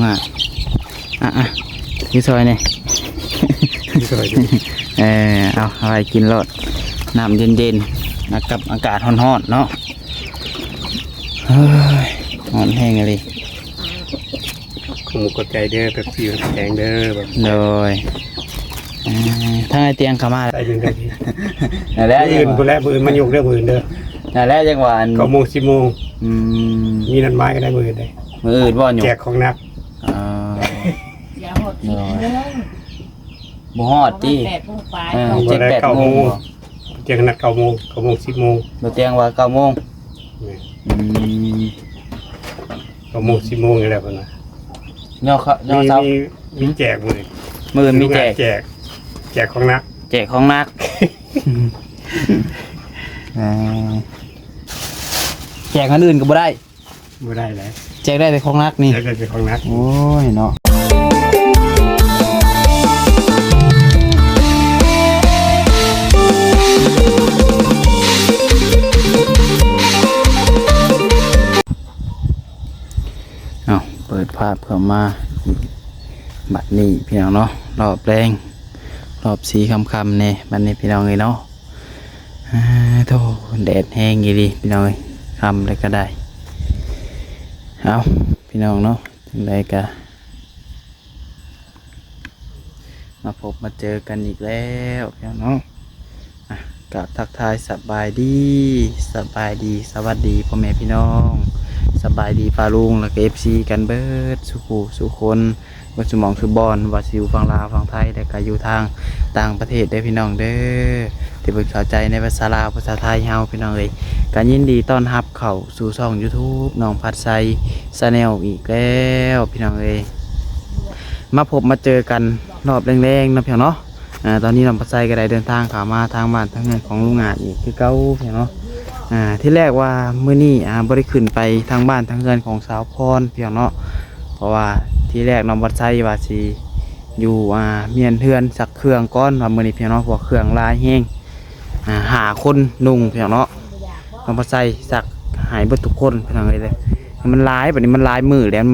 ອ່ະ ອ່ະ ຢູ່ຊ່ອຍນີ້ ຢູ່ຊ່ອຍນີ້ ເອີ ເອົາ ເອົາໄວ້ກິນໂລດ ນ້ຳເຢັນໆ ກັບອາກາດຮ້ອນໆ ເນາະ. ເຮີ້ຍ ຮ້ອນແຮງອີ່ຫຼີ. ຂອບອົກຂອບໃຈເດີ ເປັບຊີ ນ້ຳແຂງເດີ. ໂດຍ ເອີ ທາງອ້າຍຕຽງເຂົ້າມາ ໄດ້ຢູ່ເດີ. ນັ້ນແຫຼະ ມື້ອື່ນພຸ້ນແຫຼະ ມື້ອື່ນມາຍົກເດີ ມື້ອື່ນເດີ. ນັ້ນແຫຼະ ຈັ່ງວ່າ ເກົ້າໂມງ ສິບໂມງ. ອືມ ມີນັດໝາຍກັນໄດ້ມື້ອື່ນເດ້. ມື້ອື່ນບໍ່ຍົກ ແຈກຂອງໜັກ. ອ່າ ຢ່າຮອດສິບໂມງ ບໍ່ຮອດຕິ ປະມານແປດໂມງປາຍ. ເອີ ເຈັດແປດໂມງ ບໍ່ ຕຽງນັດເກົ້າໂມງ ເກົ້າໂມງ ສິບໂມງ ບໍ່ ຕຽງວ່າເກົ້າໂມງ. ແມ່ນ ອືມ ເກົ້າໂມງ ສິບໂມງນີ້ແຫຼະເພິ່ນວ່າ ຍໍເຂົ້າ ຍໍເຊົາ ມີ ມີແຈກມື້ນີ້ ມື້ອື່ນມີແຈກ ແຈກ ແຈກຂອງໜັກ ແຈກຂອງໜັກ. ເອີ ແຈກອັນອື່ນກໍບໍ່ໄດ້. ບໍ່ໄດ້ແຫຼະ ແຈກໄດ້ແຕ່ຂອງໜັກນີ້ ແຈກໄດ້ແຕ່ຂອງໜັກ. ໂອ້ຍເນາະ ເອົາ ເປີດພາບເຂົ້າມາບັດນີ້ພີ່ນ້ອງເນາະ ຮອບແລງ ຮອບສີ່ຄ່ຳໆ ແດ່ ບັດນີ້ພີ່ນ້ອງເອີຍເນາະ. ອ່າ ໂທ້ ແດດແຮງອີ່ຫຼີພີ່ນ້ອງເອີຍ ຄ່ຳແລ້ວກໍໄດ້. ເອົາ ພີ່ນ້ອງເນາະ ຈັ່ງໃດກໍມາພົບມາເຈີກັນອີກແລ້ວພີ່ນ້ອງເນາະ. ອ່ະ ກາບທັກທາຍສະບາຍດີ ສະບາຍດີ ສະຫວັດດີພໍ່ແມ່ພີ່ນ້ອງ ສະບາຍດີປ້າລຸງ ແລ້ວກໍ ເອັຟຊີ ກັນເບິດສູ່ຜູ້ສູ່ຄົນ ເບິດສູ່ໝ່ອງສູ່ບ່ອນ ບໍ່ວ່າຊິຢູ່ຝັ່ງລາວ ຝັ່ງໄທ ແລະກະຢູ່ທາງຕ່າງປະເທດເດີພີ່ນ້ອງເດີ ທີ່ເພິ່ນເຂົ້າໃຈໃນພາສາລາວ ພາສາໄທເຮົາພີ່ນ້ອງເອີຍ. ກະຍິນດີຕ້ອນຮັບເຂົ້າສູ່ຊ່ອງ YouTube ນ້ອງພັດໄຊ Channel ອີກແລ້ວພີ່ນ້ອງເອີຍ. ມາພົບມາເຈີກັນຮອບແລງໆ ເນາະພີ່ນ້ອງເນາະ. ອ່າ ຕອນນີ້ນ້ອງພັດໄຊກໍໄດ້ເດີນທາງເຂົ້າມາທາງບ້ານທາງເຮືອນຂອງລຸງອາດອີກຄືເກົ່າພີ່ນ້ອງເນາະ. ອ່າ ທີແລກວ່າມື້ນີ້ ອ່າ ບໍ່ໄດ້ຂຶ້ນໄປທາງບ້ານທາງເຮືອນຂອງສາວພອນພີ່ນ້ອງເນາະ ເພາະວ່າທີແລກນ້ອງພັດໄຊວ່າຊິຢູ່ ອ່າ ມ້ຽນເຮືອນຊັກເຄື່ອງກ່ອນ ວ່າມື້ນີ້ພີ່ນ້ອງເນາະ ເພາະວ່າເຄື່ອງຫຼາຍແຮງ ອ່າ ຫ້າຄົນນຸ່ງພີ່ນ້ອງເນາະ. ນ້ອງພັດໄຊຊັກໃຫ້ເບິດທຸກຄົນພີ່ນ້ອງເອີຍ ແລ້ວມັນຫຼາຍ ບັດນີ້ມັນຫຼາຍມື້ແລ້ວ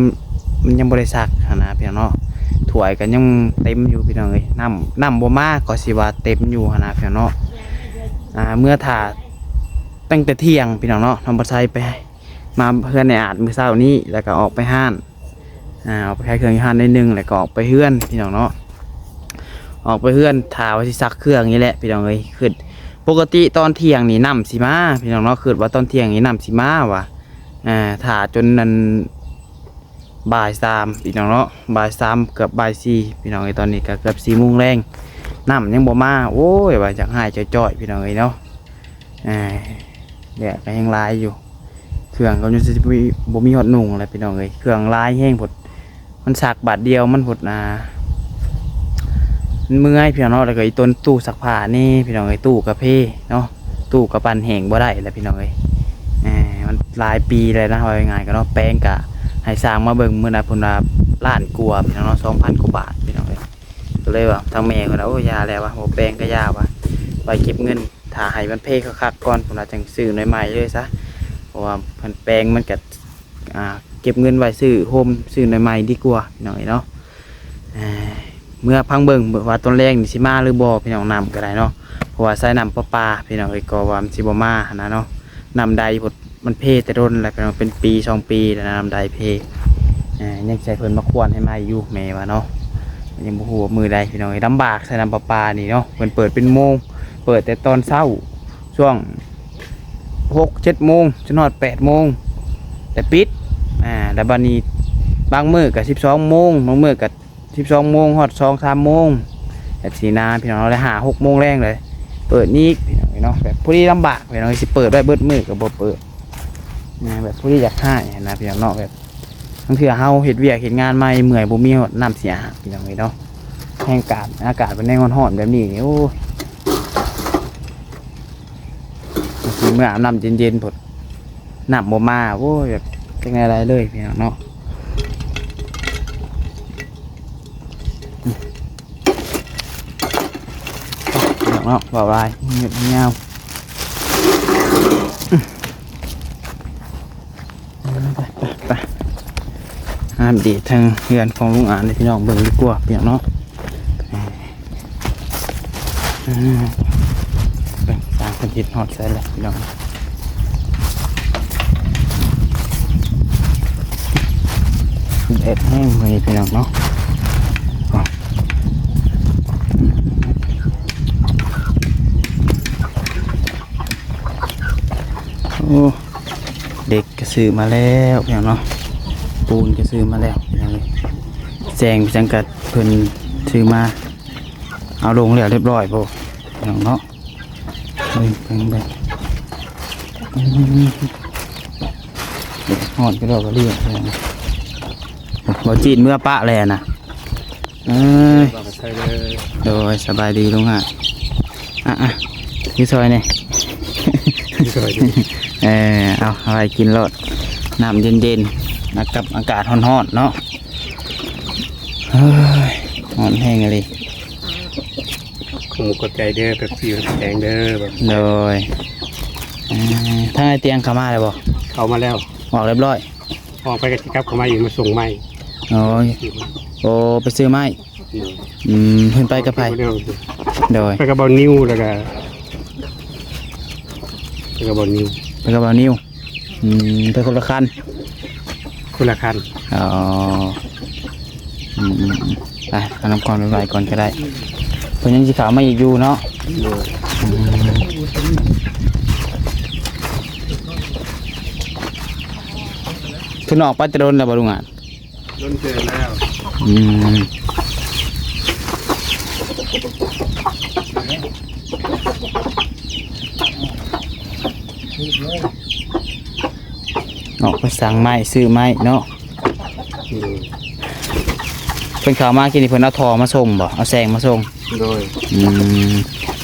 ມັນຍັງບໍ່ໄດ້ຊັກຫັ້ນນະພີ່ນ້ອງເນາະ. ຖ້ວຍກໍຍັງເຕັມຢູ່ພີ່ນ້ອງເອີຍ ນ້ຳ ນ້ຳບໍ່ມາກໍຊິວ່າເຕັມຢູ່ຫັ້ນນະພີ່ນ້ອງເນາະ. ອ່າ ເມື່ອຖ້າຕັ້ງແຕ່ທ່ຽງພີ່ນ້ອງເນາະ ນ້ອງບັດໄຊໄປມາເຮືອນອ້າຍອາດມື້ເຊົ້ານີ້ ແລ້ວກໍອອກໄປຮ້ານ ອ່າ ອອກໄປຂາຍເຄື່ອງຢູ່ຮ້ານໜ້ອຍໜຶ່ງ ແລ້ວກໍອອກໄປເຮືອນພີ່ນ້ອງເນາະ. ອອກໄປເຮືອນຖ້າວ່າຊິຊັກເຄື່ອງນີ້ແຫຼະພີ່ນ້ອງເອີຍ ຄິດ ປົກກະຕິຕອນທ່ຽງນີ້ນ້ຳຊິມາພີ່ນ້ອງເນາະ ຄິດວ່າຕອນທ່ຽງນີ້ນ້ຳຊິມາວ່າ ອ່າ ຖ້າຈົນນັ້ນ ບ່າຍສາມພີ່ນ້ອງເນາະ ບ່າຍສາມເກືອບບ່າຍສີ່ພີ່ນ້ອງເອີຍ. ຕອນນີ້ກໍເກືອບສີ່ໂມງແລງ ນ້ຳຍັງບໍ່ມາ ໂອ້ຍ ວ່າຢາກຮ້າຍຈ້ອຍໆ ພີ່ນ້ອງເອີຍເນາະ. ອ່າ ແດດກໍຍັງຫຼາຍຢູ່ ເຄື່ອງກໍຍັງຊິບໍ່ມີ ບໍ່ມີຮອດນຸ່ງແຫຼະພີ່ນ້ອງເອີຍ ເຄື່ອງຫຼາຍແຮງໂພດ. ມັນຊັກບາດດຽວມັນໂພດ ອ່າ ມັນເມື່ອຍພີ່ນ້ອງເນາະ. ແລ້ວກໍອີກຕົວຕູ້ຊັກຜ້ານີ້ພີ່ນ້ອງເອີຍ ຕູ້ກະເພເນາະ ຕູ້ກະປັ່ນແຫ້ງບໍ່ໄດ້ແຫຼະພີ່ນ້ອງເອີຍ. ອ່າ ມັນຫຼາຍປີແລ້ວນະ ເວົ້າງ່າຍໆກໍເນາະ ແປງກະໃຫ້ຊ່າງມາເບິ່ງມື້ນັ້ນພຸ້ນວ່າລ້ານກວ່າພີ່ນ້ອງເນາະ ສອງພັນກວ່າບາດພີ່ນ້ອງເອີຍ. ກໍເລີຍວ່າທາງແມ່ເພິ່ນວ່າ ໂອ້ ຢ່າແລ້ວວ່າ ບໍ່ແປງກໍຢ່າວ່າ ໄວ້ເກັບເງິນ ຖ້າໃຫ້ມັນເພຄັກໆກ່ອນ ເພິ່ນວ່າຈັ່ງຊື້ໜ່ວຍໃໝ່ເລີຍຊະ ເພາະວ່າເພິ່ນແປງມັນກໍ ອ່າ ເກັບເງິນໄວ້ຊື້ໂຮມ ຊື້ໜ່ວຍໃໝ່ດີກວ່າພີ່ນ້ອງເອີຍເນາະ. ເອີ ເມື່ອຟັງເບິ່ງວ່າຕອນແລງນີ້ຊິມາຫຼືບໍ່ພີ່ນ້ອງ ນ້ຳກໍໄດ້ເນາະ ເພາະວ່າສາຍນ້ຳປະປາພີ່ນ້ອງເອີຍ ກໍວ່າມັນຊິບໍ່ມາຫັ້ນນະເນາະ. ນ້ຳໃດພຸ້ນ ມັນເພແຕ່ດົນແລ້ວພີ່ນ້ອງ ເປັນປີສອງປີແລ້ວນະ ນ້ຳໃດເພ. ເອີ ຍັງຊິໃຫ້ເພິ່ນມາຄວນໃຫ້ໃໝ່ຢູ່ ແມ່ວ່າເນາະ. ຍັງບໍ່ຮູ້ວ່າມື້ໃດພີ່ນ້ອງເອີຍ ລຳບາກໃຊ້ນ້ຳປະປານີ້ເນາະ. ເພິ່ນເປີດເປັນໂມງ ເປີດແຕ່ຕອນເຊົ້າ ຊ່ວງຫົກເຈັດໂມງ ຈົນຮອດແປດໂມງ ແລ້ວປິດ. ອ່າ ແລ້ວບັດນີ້ບາງມື້ກໍສິບສອງໂມງ ບາງມື້ກໍສິບສອງໂມງຮອດສອງສາມໂມງ ແບບຊີ້ນະພີ່ນ້ອງເນາະ. ແລ້ວຫ້າຫົກໂມງແລງເລີຍເປີດອີກພີ່ນ້ອງເອີຍເນາະ. ແບບພໍດີລຳບາກພີ່ນ້ອງເອີຍ ຊິເປີດໄວ້ເບິດມື້ກໍບໍ່ເປີດນະ ແບບພໍດີຢາກຮ້າຍຫັ້ນນະພີ່ນ້ອງເນາະ. ແບບ ບາງເທື່ອເຮົາເຮັດວຽກເຮັດງານມາເມື່ອຍ ບໍ່ມີຮອດນ້ຳຊິອາບ ພີ່ນ້ອງເອີຍເນາະ. ແຮງກາດ ອາກາດເປັນແນວຮ້ອນໆແບບນີ້ນີ້ ໂອ້ຍ ຊິເມືອອາບນ້ຳເຢັນໆພຸ້ນ ນ້ຳບໍ່ມາ ໂອ້ຍ ແບບ ຈັກແນວໃດເລີຍ ພີ່ນ້ອງເນາະ. ເນາະ ເວົ້າຫຼາຍ ຍືດຍາວ ໄປ ໄປ ໄປ ອັບເດດທາງເຮືອນຂອງລຸງອາດໃຫ້ພີ່ນ້ອງເບິ່ງດີກວ່າ ພີ່ນ້ອງເນາະ. ເບິ່ງຊ່າງເພິ່ນເຮັດຮອດໃສແລ້ວ ພີ່ນ້ອງ. ແດດແຮງມື້ນີ້ ພີ່ນ້ອງເນາະ. ໂອ້ ເຫຼັກກໍຊື້ມາແລ້ວ ພີ່ນ້ອງເນາະ, ປູນກໍຊື້ມາແລ້ວ ພີ່ນ້ອງເອີຍ. ແສງຈັງກະເພິ່ນຊື້ມາ ເອົາລົງແລ້ວຮຽບຮ້ອຍ ໂອ້ ພີ່ນ້ອງເນາະ. ເບິ່ງ ເບິ່ງ ເບິ່ງ ອືມ ຮອດກະດອກກະເດຍ ບໍ່ຈີດເມືອປະແລ້ວນະ. ເອີຍ ໂດຍ ສະບາຍດີລຸງອາດ. ອ່ະໆ ຢູ່ຊ່ອຍແດ່ ຢູ່ຊ່ອຍ. ເອີ ເອົາ ເອົາໄວ້ກິນໂລດ ນ້ຳເຢັນໆ ກັບອາກາດຮ້ອນໆເນາະ. ເອີຍ ຮ້ອນແຮງອີ່ຫຼີ. ຂອບໃຈເດີ ເປັບຊີ ແຂງເດີ. ໂດຍ ເອີ ທາງອ້າຍຕຽງເຂົ້າມາແລ້ວບໍ່? ເຂົ້າມາແລ້ວ ອອກຮຽບຮ້ອຍ. ອອກໄປກໍຊິກັບເຂົ້າມາອີກ ມາສົ່ງໄມ້. ໂອ້ຍ ໂອ້ ໄປຊື້ໄມ້. ໂດຍ ອືມ ເພິ່ນໄປກັບໃຜ? ໂດຍ ໄປກັບບ່າວນິວ ແລ້ວກໍ ໄປກັບບ່າວນິວ ໄປກັບບ່າວນິວ. ອືມ ໄປຄົນລະຄັນ ຄົນລະຄັນ. ອໍ ອືມໆໆ ໄປ ເອົານຳກ່ອນ ໄວໆກ່ອນກໍໄດ້ ເພິ່ນຍັງຊິເຂົ້າມາອີກຢູ່ເນາະ. ໂດຍ ອືມ ເພິ່ນອອກໄປແຕ່ດົນແລ້ວບໍ່ລຸງອາດ? ດົນເຕີບແລ້ວ. ອືມ ອອກໄປສັ່ງໄມ້ ຊື້ໄມ້ເນາະ. ໂດຍ ເພິ່ນເຂົ້າມາກີ້ນີ້ ເພິ່ນເອົາທໍ່ມາສົ່ງບໍ່? ເອົາແສງມາສົ່ງ. ໂດຍ ອືມ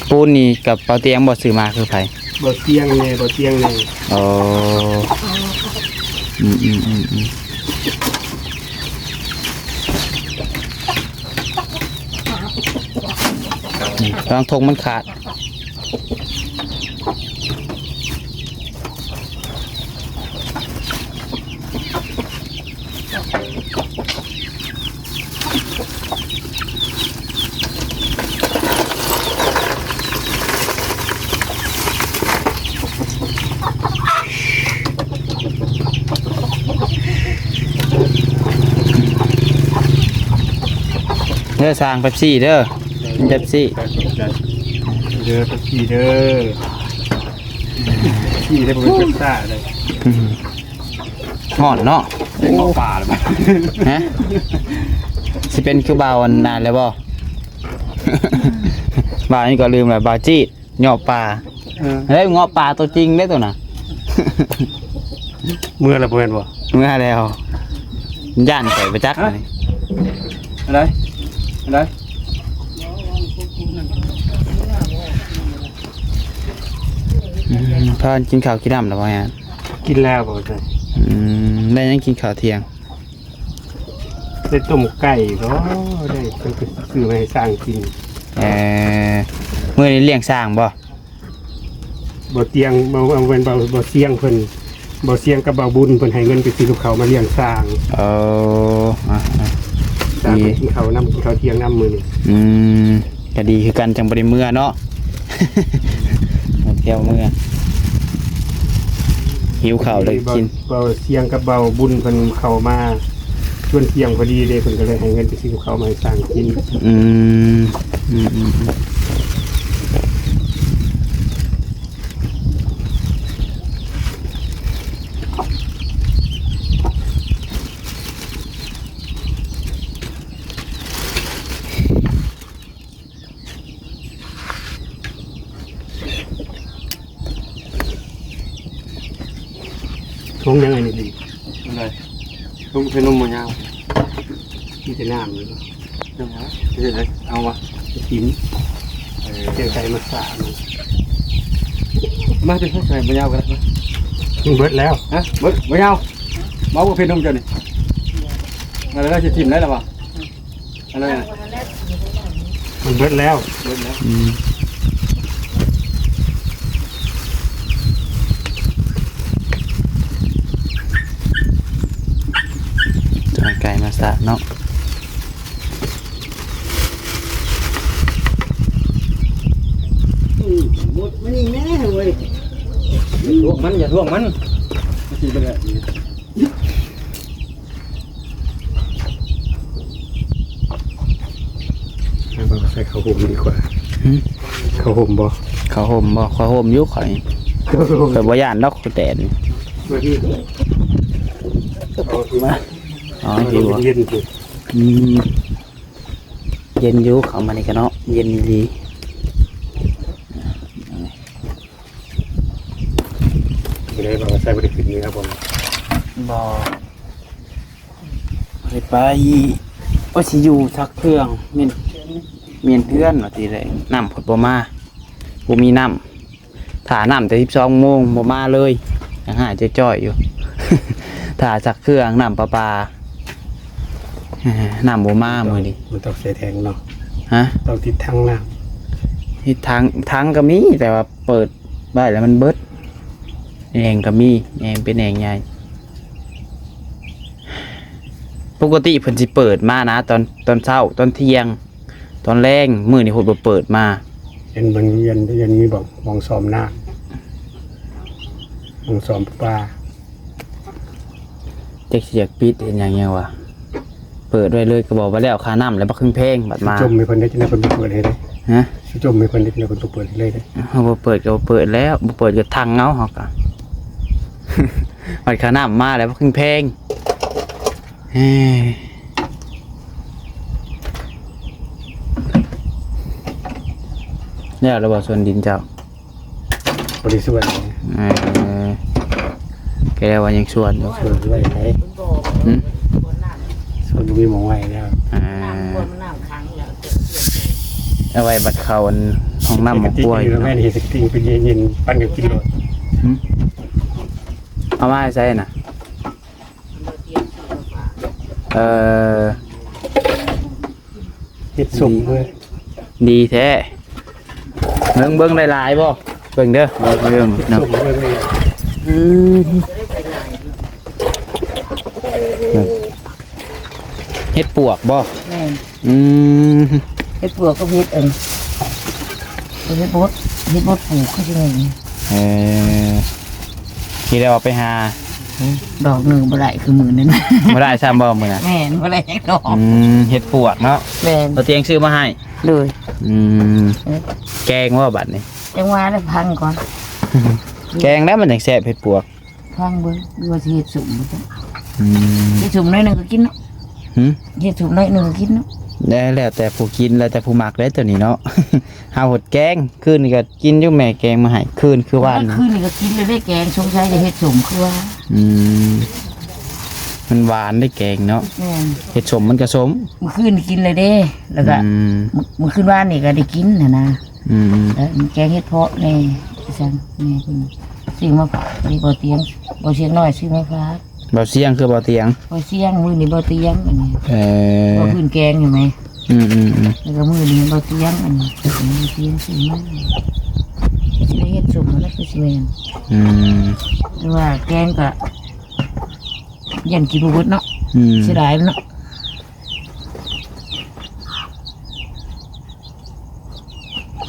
ປູນນີ້ກັບບ່າວຕຽງບໍ່ ຊື້ມາຄືໃຜ? ບ່າວຕຽງແດ່ ບ່າວຕຽງແດ່. ອໍ ອືມໆໆໆ ລອງຖົງມັນຂາດ. ເດີ ສ້າງເປັບຊີເດີ ເປັບຊີເດີ ເປັບຊີເດີ ເປັບຊີເດີ ບໍ່ແມ່ນເປັບຊາເດີ. ອືມ ຮ້ອນເນາະ. ເປັນເງາະປ່າຫຼືບໍ່? ຮະ ຊິເປັນຄືບ່າວອັນນັ້ນແລ້ວບໍ່? ບ່າວນີ້ກໍລືມແລ້ວ ບ່າວຈີດ ເງາະປ່າ. ເອີ ເຮີ້ຍ ເງາະປ່າຕົວຈິງເດ້ຕົວນະ. ເມືອແລ້ວບໍ່ແມ່ນບໍ່? ເມືອແລ້ວ ຢ້ານຂ້ອຍບໍ່ຈັກ. ຮະ ອັນໃດ ອັນໃດ? ອືມ ພາກັນກິນເຂົ້າກິນນ້ຳແລ້ວບໍ່? ກິນແລ້ວບໍ່? ອືມ ໄດ້ຫຍັງກິນເຂົ້າທ່ຽງ? ໄດ້ຕົ້ມໄກ່ບໍ່? ໄດ້ ເພິ່ນໄປຊື້ມາໃຫ້ຊ້າງກິນ. ເອີ ມື້ນີ້ລ້ຽງຊ້າງບໍ່? ບ່າວຕຽງ ບໍ່ ບໍ່ແມ່ນ ບ່າວ ບ່າວຊຽງເພິ່ນ ບ່າວຊຽງກັບບ່າວບຸນເພິ່ນໃຫ້ເງິນໄປຊື້ກັບເຂົ້າມາລ້ຽງຊ້າງ. ເອີ ອ່າ ອ່າ ຊ້າງ ດີ ໄປກິນເຂົ້ານຳ ກິນເຂົ້າທ່ຽງນຳມື້ນີ້. ອືມ ກະດີຄືກັນ ຈັ່ງບໍ່ໄດ້ເມືອເນາະ. ທ່ຽວເມືອ ຫິວເຂົ້າເລີຍກິນ. ບ່າວຊຽງກັບບ່າວບຸນເພິ່ນເຂົ້າມາຊ່ວງທ່ຽງພໍດີເດ້ ເພິ່ນກໍເລີຍໃຫ້ເງິນໄປຊື້ກັບເຂົ້າມາໃຫ້ຊ້າງກິນ. ອືມ ອືມໆໆ. ຖົງຫຍັງອັນນີ້? ອັນໃດ? ຖົງເປັນນົມບໍ່ຍາວ ມີແຕ່ນ້ຳນີ້. ເຮັດຫຍັງ? ເຮັດໃດ? ເອົາວະ ໄປກິນ. ເອີ ແກງໄກ່ມາສາມັນ. ມາ ໄປໃສ່ບໍ່ຍາວກໍໄດ້. ມັນເບິດແລ້ວ. ຮະ? ເບິດ ບໍ່ຍາວ. ເມົາບໍ່ເປັນນົມເຈົ້ານີ້. ມາແລ້ວ ຊິຖິ້ມໄດ້ລະວະ. ອັນນັ້ນນະ ມັນເບິດແລ້ວ ເບິດແລ້ວ. ອືມ ຈາກ ໄກ່ມາສາດເນາະ. ອືມ ໝົດມານີ້ແນ່ເວີຍ. ຢ່າທວງມັນ ຢ່າທວງມັນ. ມັນຊິບໍ່ໄດ້ ໃສ່ຜ້າຫົ່ມດີກວ່າ. ຫືມ? ຜ້າຫົ່ມບໍ່? ຜ້າຫົ່ມບໍ່? ຂ້ອຍຫົ່ມຢູ່ຂ້ອຍ. ຂ້ອຍບໍ່ຢ້ານດອກ ຂ້ອຍແຕນ. ມາ ເອົາຢູ່ບໍ່? ເຢັນໆ ອືມ ເຢັນຢູ່ ເຂົ້າມານີ້ກະເນາະ ເຢັນດີ. ບໍ່ໄດ້ວ່າໃສ່ ບໍ່ໄດ້ຂຶ້ນນີ້ນະບໍ່? ບໍ່ໄດ້ໄປ ວ່າຊິຢູ່ຊັກເຄື່ອງ ແມ່ນ ແມ່ນເຮືອນວ່າຊິໄດ້ ນ້ຳພົດບໍ່ມາ ບໍ່ມີນ້ຳ ຖ້ານ້ຳແຕ່ສິບສອງໂມງບໍ່ມາເລີຍ ຍັງຫາຍຈ່ອຍໆຢູ່. ຖ້າຊັກເຄື່ອງ ນ້ຳປະປາ ນ້ຳບໍ່ມາມື້ນີ້. ມັນຕ້ອງໃສ່ແທງເນາະ. ຮະ? ຕ້ອງຕິດຖັງນ້ຳ. ຕິດຖັງ ຖັງກະມີ ແຕ່ວ່າເປີດໄວ້ແລ້ວມັນເບິດ. ແອ່ງກະມີ ແອ່ງເປັນແອ່ງໃຫຍ່. ປົກກະຕິເພິ່ນຊິເປີດມານະ ຕອນ ຕອນເຊົ້າ ຕອນທ່ຽງ ຕອນແລງ. ມື້ນີ້ໂພດບໍ່ເປີດມາ. ເຫັນເບິ່ງ ຍັນ ຍັນມີບ່ອງ ບ່ອງສ້ອມນ້ຳ ບ່ອງສ້ອມປະປາ. ຈັກຊິຢາກປິດເຮັດຫຍັງຫຍັງວະ ເປີດໄວ້ເລີຍ ກະບອກວ່າແລ້ວຄ່ານ້ຳແລ້ວ ບັກແພງໆ ບັດມາ. ຈຸ່ມໃຫ້ເພິ່ນໄດ້ ຈັ່ງໃດເພິ່ນບໍ່ເປີດໃຫ້ເດ້. ຮະ? ຈຸ່ມໃຫ້ເພິ່ນໄດ້ ຈັ່ງໃດເພິ່ນບໍ່ເປີດໃຫ້ເລີຍເດ້. ເຮົາບໍ່ເປີດກະບໍ່ເປີດແລ້ວ ບໍ່ເປີດກະທັງເອົາ ເຮົາກະ ບັດຄ່ານ້ຳມາແລ້ວ ບັກແພງ. ເອີ ແລ້ວລະບໍ່ ສວນດິນເຈົ້າ? ບໍ່ໄດ້ສວນ. ເອີ ແກວ່າຍັງສວນຢູ່. ສວນໄວ້ໃສ? ຫຶ? ສວນບໍ່ມີໝ່ອງໄວ້ແລ້ວ. ເອີ ເອົາໄວ້ບັດເຂົ້າອັນຫ້ອງນ້ຳໝໍກວຍ. ແມ່ນເຮັດສະຕິງເປັນເຢັນໆ ປັ່ນກັນກິນໂລດ. ຫຶ? ເອົາມາໃຫ້ໃສນະ? ເອີ ເຮັດສົມເລີຍ. ດີແທ້. ເບິ່ງ ເບິ່ງໄດ້ຫຼາຍບໍ່? ເບິ່ງເດີ ເບິ່ງເນາະ. ອືມ ເຫັດປວກບໍ່? ແມ່ນ. ອືມ ເຫັດປວກກັບເຫັດອັນ ເຫັດບົດ ເຫັດບົດປູກຄືຊິແມ່ນ. ເອີ ທີ່ແລ້ວເອົາໄປຫາ ດອກໜຶ່ງບໍ່ໄດ້ຄືມື້ນັ້ນ. ບໍ່ໄດ້ຊ້ຳບໍ່ມື້ນັ້ນ? ແມ່ນ ບໍ່ໄດ້ຈັກດອກ. ອືມ ເຫັດປວກເນາະ. ແມ່ນ ບໍ່ຕຽງຊື້ມາໃຫ້. ໂດຍ. ອືມ ເອີ ແກງບໍ່ບັດນີ້? ຈັ່ງວ່າແລ້ວ ພັງກ່ອນ. ແກງແລ້ວມັນຈັ່ງແຊບ ເຫັດປວກ. ຟັງເບິ່ງ ຫຼືວ່າຊິເຮັດສົມບໍ່ຈັກ. ອືມ ເຮັດສົມໜ້ອຍໜຶ່ງກະກິນເນາະ. ຫື? ເຮັດສົມໜ້ອຍໜຶ່ງກະກິນເນາະ. ແລ້ວແຕ່ຜູ້ກິນ ແລ້ວແຕ່ຜູ້ມັກເດ້ໂຕນີ້ເນາະ. ເຮົາຫົດແກງ ຄືນນີ້ກະກິນຢູ່ ແມ່ແກງມາໃຫ້ ຄືນຄືວານ. ຄືນນີ້ກະກິນແລ້ວເດ້ແກງ ສົງໄສຈະເຮັດສົມຄືວ່າ. ອືມ ມັນຫວານເດ້ແກງເນາະ. ແມ່ນ ເຮັດສົມມັນກະສົມ. ມື້ຄືນກິນແລ້ວເດ້ ແລ້ວກະ ອືມ ມື້ ມື້ຄືນວານນີ້ກະໄດ້ກິນຫັ້ນນະ. ອືມ ແລ້ວແກງເຫັດເຜາະແດ່ ອີ່ສັງແດ່ເພິ່ນຊື້ມາຝາກ ອັນນີ້ບໍ່ຕຽງ ບໍ່ຕຽງນ້ອຍຊື້ມາຝາກ. ບໍ່ຕຽງຄືບໍ່ຕຽງ ບໍ່ຕຽງ ມື້ນີ້ບໍ່ຕຽງອັນນີ້. ເອີ ບໍ່ຄືນແກງຫັ້ນແຫຼະ. ອືມໆໆ ແລ້ວກະມື້ນີ້ບໍ່ຕຽງອັນນີ້ ບໍ່ຕຽງຊື້ມາ ຊິໄດ້ເຮັດສົມຫັ້ນແຫຼະຄືຊິແມ່ນ. ອືມ ແຕ່ວ່າແກງກະ ຢ້ານກິນບໍ່ເບິດເນາະ. ອືມ ເສຍດາຍເນາະ.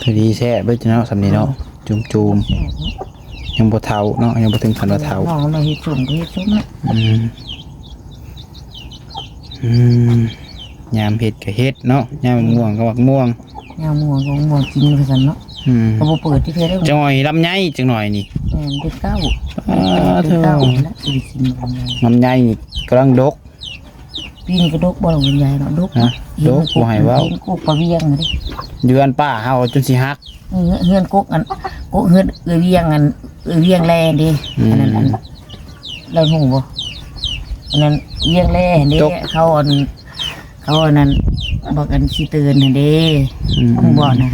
ພໍດີແຊບເລີຍເນາະ ສ່ຳນີ້ເນາະ. ອືມ ຈູມໆ ແຊບເນາະ. ຍັງບໍ່ເຖົ້າເນາະ ຍັງບໍ່ເຖິງຂັ້ນວ່າເຖົ້າ. ນ້ອງເຮົາເຮັດສົ້ມກະເຮັດສົ້ມເນາະ. ອືມ ອືມ ຍາມເຮັດກະເຮັດເນາະ ຍາມໝາກມ່ວງກະໝາກມ່ວງ ຍາມໝາກມ່ວງກະໝາກມ່ວງກິນວ່າຊັ້ນເນາະ. ອືມ ກະບໍ່ເປີດຈັກເທື່ອເດ້. ຈັກໜ້ອຍລຳໄຍ ຈັກໜ້ອຍນີ້. ແມ່ນ ເປັນເກົ້າ ເປັນເກົ້າແລ້ວຊິໄດ້ກິນລຳໄຍ. ລຳໄຍນີ້ກຳລັງດົກ. ປີນີ້ກະດົກບໍ່ລຳໄຍເນາະ ດົກ. ຮະ ເຫັນ ດົກ ບໍ່ໃຫ້ເວົ້າ ເຫັນກົກປາວຽງເດ້. ຢູ່ເຮືອນປ້າເຮົາຈົນຊິຫັກ. ເຮືອນ ເຮືອນກົກອັນ ກົກເຮືອນເອື້ອຍວຽງ ອັນເອື້ອຍວຽງແລເດ້. ອືມ ອັນນັ້ນ ອັນ ລາວຮູ້ບໍ່ ອັນນັ້ນວຽງແລຫັ້ນເດ້. ເຂົາອັນ ເຂົາອັນນັ້ນ ບັກອັນຊິເຕີນຫັ້ນເດ້. ອືມ ຮູ້ບໍ່ນະ?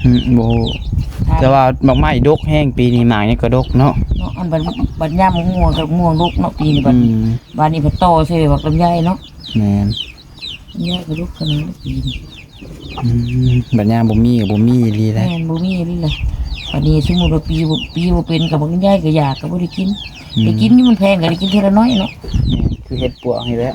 ອືມ ບໍ່ຮູ້ ແຕ່ວ່າໝາກໄມ້ດົກແຮງ ປີນີ້ໝາກຫຍັງກະດົກເນາະ. ເນາະ ອັນບັດ ບັດຍາມໝາກມ່ວງກະໝາກມ່ວງດົກເນາະ ປີນີ້ບັດ. ອືມ ບາດນີ້ພັດຕໍ່ໃສ່ບັກລຳໄຍເນາະ. ແມ່ນ ລຳໄຍກະດົກຂະໜາດປີນີ້. ອືມ ບັດຍາມບໍ່ມີກະບໍ່ມີອີ່ຫຼີແຫຼະ. ແມ່ນ ບໍ່ມີອີ່ຫຼີແຫຼະ. ບາດນີ້ສົມມຸດວ່າປີບໍ່ ປີບໍ່ເປັນກະບັກລຳໄຍກະຢາກ ກະບໍ່ໄດ້ກິນ. ອືມ ໄດ້ກິນຢູ່ ມັນແພງກະໄດ້ກິນເທື່ອລະໜ້ອຍເນາະ. ແມ່ນ ຄືເຫັດປວກນີ້ແຫຼະ.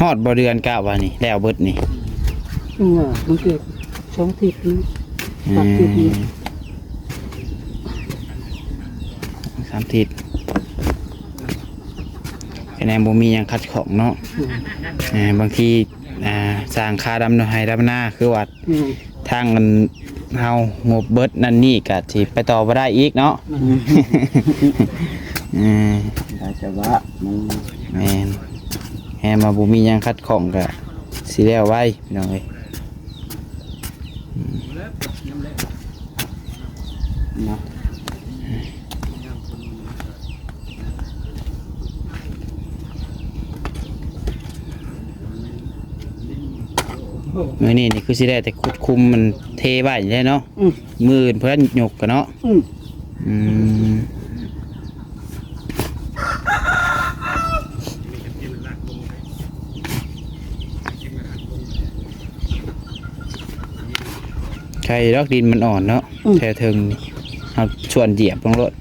ຮອດບໍ່ເດືອນກະວ່ານີ້ ແລ້ວເບິດນີ້? ເອີ ມັນກໍສອງທິດນີ້ ອືມ ສາມທິດນີ້ ສາມທິດ ຄະແນນບໍ່ມີຫຍັງຂັດຂ້ອງເນາະ. ອືມ ເອີ ບາງທີ ອ່າ ສ້າງຄາດຳໄຮ່ດຳນາ ຄືວ່າ ອືມ ທາງອັນເຮົາງົບເບິດນັ້ນນີ້ ກະຊິໄປຕໍ່ບໍ່ໄດ້ອີກເນາະ. ອືມ ເອີ ໄດ້ແຕ່ວ່າມັນ ແມ່ນ ແຮງວ່າບໍ່ມີຫຍັງຂັດຂ້ອງ ກະຊິແລ້ວໄວ ພີ່ນ້ອງເອີຍ. ເນາະ ມື້ນີ້ນີ້ຄືຊິໄດ້ແຕ່ຂຸດຄຸມມັນເທໄວ້ແຫຼະເນາະ. ອືມ ມື້ອື່ນເພິ່ນຍົກກະເນາະ. ອືມ ອືມ ໄຄດອກ ດິນມັນອ່ອນເນາະ. ອືມ ແຖວເທິງນີ້ ເຮົາຊວນຢຽບລົງໂລດ.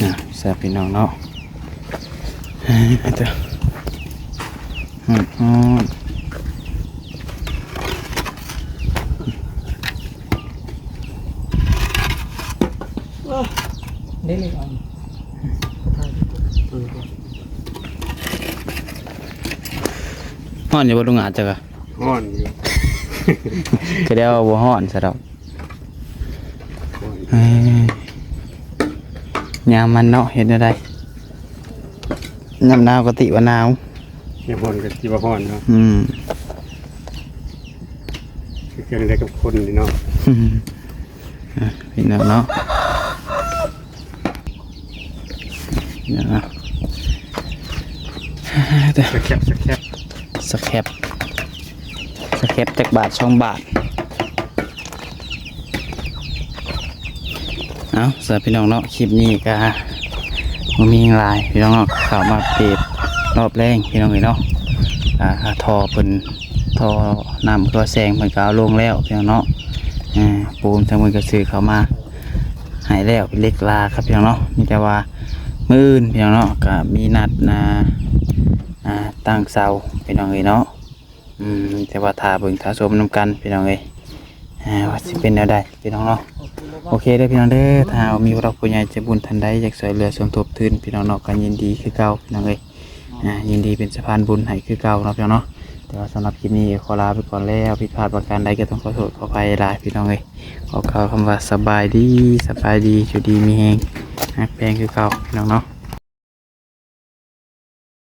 ອ່ະ ແຊບ ພີ່ນ້ອງເນາະ. ເອີ ເອີ ເອີ ຮ້ອນຢູ່ບໍ່ລຸງອາດຈັກອະ? ຮ້ອນຢູ່ ກະໄດ້ວ່າບໍ່ຮ້ອນຊະດອກ. ເອີ ຍາມມັນເນາະ ເຮັດແນວໃດ ຍາມໜາວກະຕິວ່າໜາວ ຍາມຮ້ອນກະຕິວ່າຮ້ອນເນາະ. ອືມ ຄືກັນໄດ້ກັບຄົນນີ້ເນາະ. ອ່ະ ພີ່ນ້ອງເນາະ. ສະແຄບ ສະແຄບ ສະແຄບ ສະແຄບຈັກບາດ ສອງບາດ. ເອົາ ສຳລັບພີ່ນ້ອງເນາະ ຄລິບນີ້ກະບໍ່ມີຫຍັງຫຼາຍ ພີ່ນ້ອງເນາະ. ເຂົ້າມາອັບເດດຮອບແລງ ພີ່ນ້ອງເອີຍເນາະ. ອ່າ ທໍ່ເພິ່ນ ທໍ່ນ້ຳ ທໍ່ແສງເພິ່ນກະເອົາລົງແລ້ວ ພີ່ນ້ອງເນາະ. ອ່າ ປູນທາງເພິ່ນກະຊື້ເຂົ້າມາ ໃຫ້ແລ້ວເປັນເຫຼັກລາຄັບ ພີ່ນ້ອງເນາະ. ມີແຕ່ວ່າມື້ອື່ນ ພີ່ນ້ອງເນາະ ກະມີນັດ ອ່າ ອ່າ ຕັ້ງເສົາ ພີ່ນ້ອງເອີຍເນາະ. ອືມ ແຕ່ວ່າຖ້າເບິ່ງຖ້າຊົມນຳກັນ ພີ່ນ້ອງເອີຍ ອ່າ ວ່າຊິເປັນແນວໃດ ພີ່ນ້ອງເນາະ. ໂອເຄເດີ ພີ່ນ້ອງເດີ ຖ້າຫາກວ່າມີຜູ້ຫຼັກຜູ້ໃຫຍ່ໃຈບຸນທ່ານໃດຢາກຊ່ວຍເຫຼືອສົມທົບທຶນ ພີ່ນ້ອງເນາະ ກະຍິນດີຄືເກົ່າ ພີ່ນ້ອງເອີຍ. ອ່າ ຍິນດີເປັນສະພານບຸນໃຫ້ຄືເກົ່າເນາະ ພີ່ນ້ອງເນາະ. ແຕ່ວ່າສຳລັບຄລິບນີ້ຂໍລາໄປກ່ອນແລ້ວ ຜິດພາດປະການໃດກະຕ້ອງຂໍໂທດຂໍອະໄພຫຼາຍ ພີ່ນ້ອງເອີຍ. ຂໍກ່າວຄຳວ່າສະບາຍດີ ສະບາຍດີ ຢູ່ດີມີແຮງ ຮັກແພງຄືເກົ່າ ພີ່ນ້ອງເນາະ.